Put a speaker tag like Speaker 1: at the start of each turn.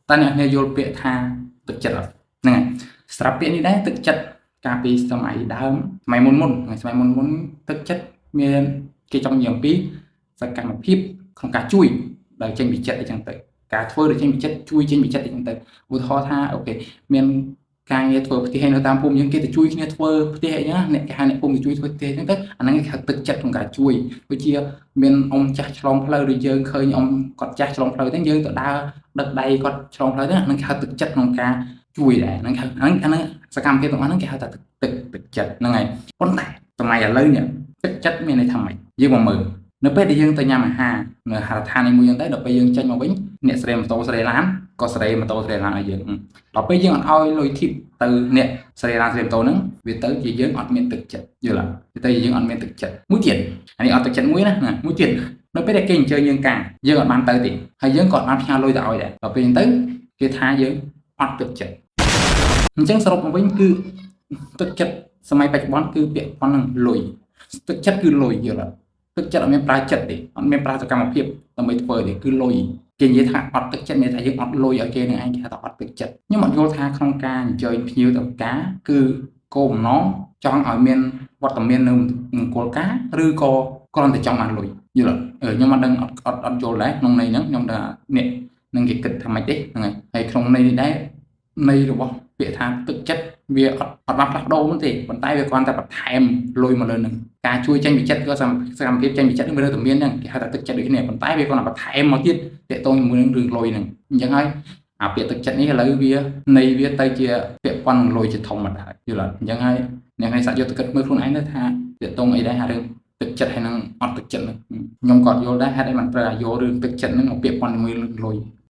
Speaker 1: តើអ្នកគ្នាយល់ពាក្យថាទឹកចិត្តអត់ហ្នឹងហើយសម្រាប់ពាក្យនេះដែរទឹកចិត្តកាលពីសម័យដើមសម័យមុនមុនសម័យមុនមុនទឹកចិត្តមានគេចង់និយាយអំពីសកម្មភាពក្នុងការជួយដោយចេញពីចិត្តអីចឹងទៅការធ្វើដោយចេញពីចិត្តជួយចេញពីចិត្តអីចឹងទៅឧទាហរណ៍ថា okay មានការងារធ្វើផ្ទះឯនៅតាមភូមិយើងគេទៅជួយគ្នាធ្វើផ្ទះអីចឹងអ្នកគេហៅអ្នកភូមិទៅជួយធ្វើផ្ទះអញ្ចឹងទៅអាហ្នឹងគេហៅទឹកចិត្តក្នុងការជួយដូចជាមានអ៊ំចាស់ឆ្លងផ្លូវឬយើងឃើញអ៊ំគាត់ចាស់ឆ្លងផ្លូវទៅយើងទៅដើរដឹកដៃគាត់ឆ្លងផ្លូវទៅអាហ្នឹងគេហៅទឹកចិត្តក្នុងការជួយដែរហ្នឹងហៅហ្នឹងអាហ្នឹងសកម្មភាពទាំងអស់ហ្នឹងគេហៅថាទឹកទឹកទឹកចិត្តហ្នឹងហើយប៉ុន្តែសម័យឥឡូវនេះទឹកចិត្តមានន័យថាម៉េចយើងមកមើលនៅពេលដែលយើងទៅញ៉ាំអាហារនៅហារដ្ឋាននេះមួយហ្នឹងទៅដល់ពេលយើងចេញមកវិញអ្នកសេរីម៉ូតូសេរីឡានក៏សេរីម៉ូតូសេរីឡានឲ្យយើងដល់ពេលយើងអត់ឲ្យលុយ tip ទៅអ្នកសេរីឡានសេរីម៉ូតូហ្នឹងវាទៅជាយើងអត់មានទឹកចិត្តយល់ទេវាទៅជាយើងអត់មានទឹកចិត្តមួយទៀតអានេះអត់ទឹកចិត្តមួយណាមួយទៀតនៅពេលដែលគេអញ្ជើញយើងការយើងអត់បានទៅទេហើយយើងក៏អត់បានផ្ញើលុយទៅឲ្យដែរដល់ពេលហ្នឹងទៅគេថាយើងអត់ទឹកចិត្តអញ្ចឹងសរុបមកវិញគឺទឹកចិត្តសម័យបច្ចុប្បន្នគឺពាក់ព័ន្ធនឹងលុយទឹកចិត្តគឺលុយយល់អត់ទឹកចិត្តអត់មានប្រើចិត្តទេអត់មានប្រើសកម្មភាពដើម្បីធ្វើទេគឺលុយគេនិយាយថាអត់ទឹកចិត្តមានថាយើងអត់លុយឲ្យគេនឹងឯងគេហៅថាអត់ទឹកចិត្តខ្ញុំអត់យល់ថាក្នុងការអញ្ជើញភ្ញៀវទៅការគឺគោលបំណងចង់ឲ្យមានវត្តមាននៅមង្គលការឬក៏គ្រាន់តែចង់បានលុយយល់អត់ខ្ញុំអត់ដឹងអត់អត់អត់យល់ដែរក្នុងន័យហ្នឹងខ្ញុំថាអ្នកនឹងគេគិតថាម៉េចទេហ្នឹងហើយហើយក្នុងន័យនេះដែរន័យរបស់ពាក្យថាទឹកចិត្តវាអត់អត់បានផ្លាស់ប្ដូរទេប៉ុន្តែវាគ្រាន់តែបន្ថែមលុយមកលើនឹងការជួយចេញពីចិត្តក៏សកម្មភាពចេញពីចិត្តនឹងវានៅតែមានហ្នឹងគេហៅថាទឹកចិត្តដូចគ្នាប៉ុន្តែវាគ្រាន់តែបន្ថែមមកទៀតទាក់ទងជាមួយនឹងរឿងលុយហ្នឹងអញ្ចឹងហើយអាពាក្យទឹកចិត្តនេះឥឡូវវានៃវាទៅជាពាក់ព័ន្ធនឹងលុយជាធំមកដែរយល់អត់អញ្ចឹងហើយអ្នកនេះសាក់យកទៅគិតមើលខ្លួនឯងទៅថាទាក់ទងអីដែរអារឿងទឹកចិត្តហើយនឹងអត់ទឹកចិត្តហ្នឹងខ្ញុំក៏អត់យល់ដែរហេតុអីបានត្រូវឲ្យយករឿងទឹកចិត្តហ្នឹងមកពាក់ព័ន្ធជាមួយរឿងលុយ។